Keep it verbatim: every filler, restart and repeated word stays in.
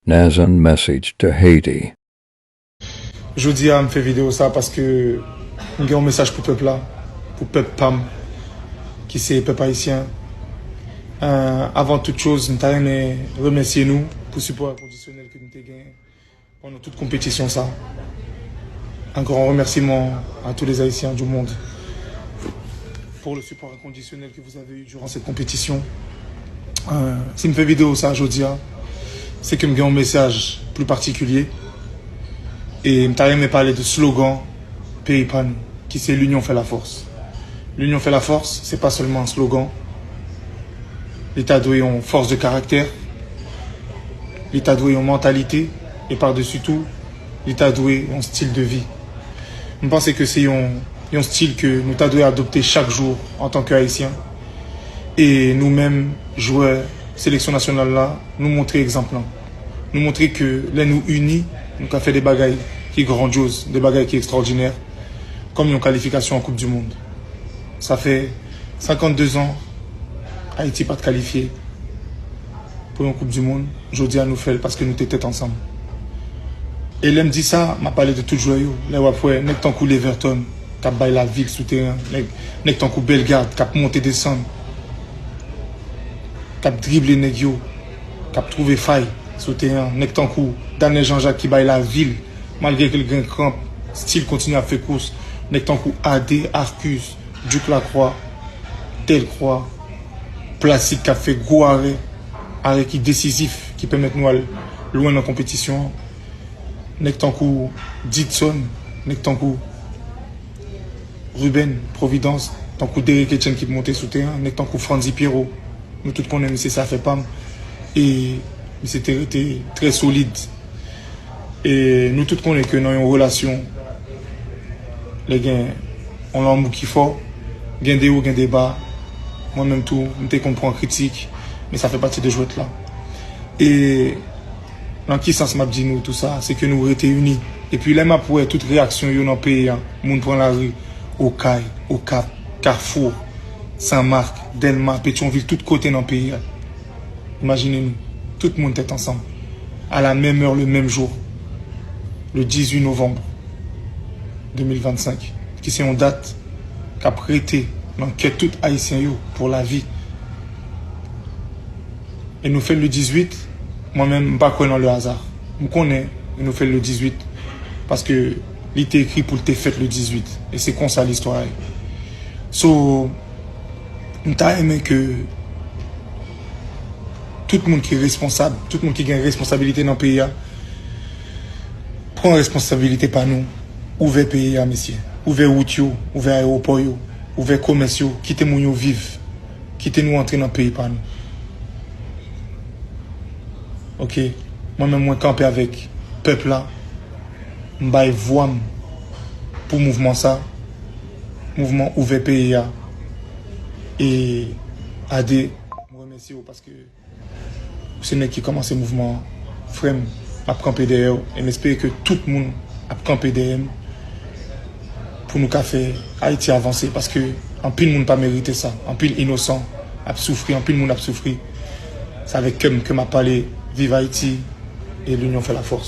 Nazon message to Haiti. Jodi a, m fè videyo sa paske m gen yon mesaj pou pèp la, pou pèp pa m, ki se pèp ayisyen. Euh, avan tout choz, m ta renmen remèsye nou pou sipò enkondisyonèl ke nou te gen pandan tout konpetisyon sa. Un grand remerciement à tous les Haïtiens du monde pour le support inconditionnel que vous avez eu durant cette compétition. Euh, si m fè videyo sa jodi a, se ke m gen yon mesaj pli patikilye. E m ta renmen pale de slogan peyi pa nou, ki se L'union fait la force. L'union fait la force, se pa sèlman yon slogan. Li ta dwe yon fòs de karaktè. Li ta dwe yon mantalite. E padesi tou, li ta dwe yon stil de vi. M panse ke se yon, yon stil ke nou ta dwe adopte chak jou antanke Ayisyen. E nou menm, jwè seleksyon nasyonal la, nou montre egzanp lan. Nou montre ke lè nou ini, nou ka fè de bagay ki grandyoz, de bagay ki ekstwòdinè, kòm yon kalifikasyon an Koup di Mond. Sa fè senkannde zan Ayiti pa t kalifye pou yon Koup di Mond. Jodi a, nou fè l paske nou te tèt ansanm. E lè m di sa, m ap pale de tout jwè yo. Lè w ap wè nèg tankou Leverton k ap bay lavil sou teren, nèg, nèg tankou Bellegarde k ap monte desann, k ap drible nèg yo, k ap twouve fay sou teren an, nèg tankou Daniel Jean-Jacques ki bay lavil, malgre ke l gen kranp, still kontinye ap fè kous, nèg tankou Ade, Arcus, Duke Lacroix, Delcroix, Placide k ap fè gwo arè, arè ki desizif, ki pèmèt nou al lwen nan konpetisyon an. Nèg tankou Didson, nèg tankou Ruben Providence, tankou Derrick Etienne ki monte sou teren, nèg tankou Frandy Pierrot. Nou tout konnen misye se afè pa m. E misye te rete trè solid. E nou tout konnen ke nan yon relasyon, lè gen yon lanmou ki fò, gen de wo, gen de ba. Mwen menm tou, m te konn pran kritik, men sa fè pati de jwèt la. E nan ki sans m ap di nou tou sa? Se ke nou rete ini. Epi lè m ap wè tout reyaksyon yo nan peyi a, moun pran lari, Okay, Okap, Kafou, Sanmak, Dèlma, Petyonvil, tout kote nan peyi a. Imajine nou, tout moun tèt ansanm. À la même heure, le même jour, le dizwit novanm de mil vennsenk, ki se yon dat k ap rete nan kè tout Ayisyen yo pou lavi. E nou fè l le dizwit, mwen menm, m pa kwè nan le hasard. M konnen nou fè l le dizwit paske li te ekri pou l te fèt le dizwit. E se konsa listwa ye. So, m ta renmen ke tout moun ki responsab, tout moun ki gen responsabilite nan peyi a, pran responsabilite pa nou. Ouvè peyi a, mesye. Ouvè wout yo, ouvè ayewopò yo, ouvè komès yo, kite moun yo viv. Kite nou antre nan peyi pa nou. Oke? Mwen menm, mwen kanpe avèk pèp la. M bay vwa m pou mouvman sa. Mouvman ouvè peyi a. E Ade, m remèsye w paske ou se nèg ki kòmanse mouvman an. Frè m, m ap kanpe dèyè w e m espere ke tout moun ap kanpe dèyè m pou nou ka fè Ayiti avanse, paske anpil moun pa merite sa. Anpil inosan ap soufri, anpil moun ap soufri. Se avèk kè m ke m ap pale. Viv Ayiti e l'union fait la force.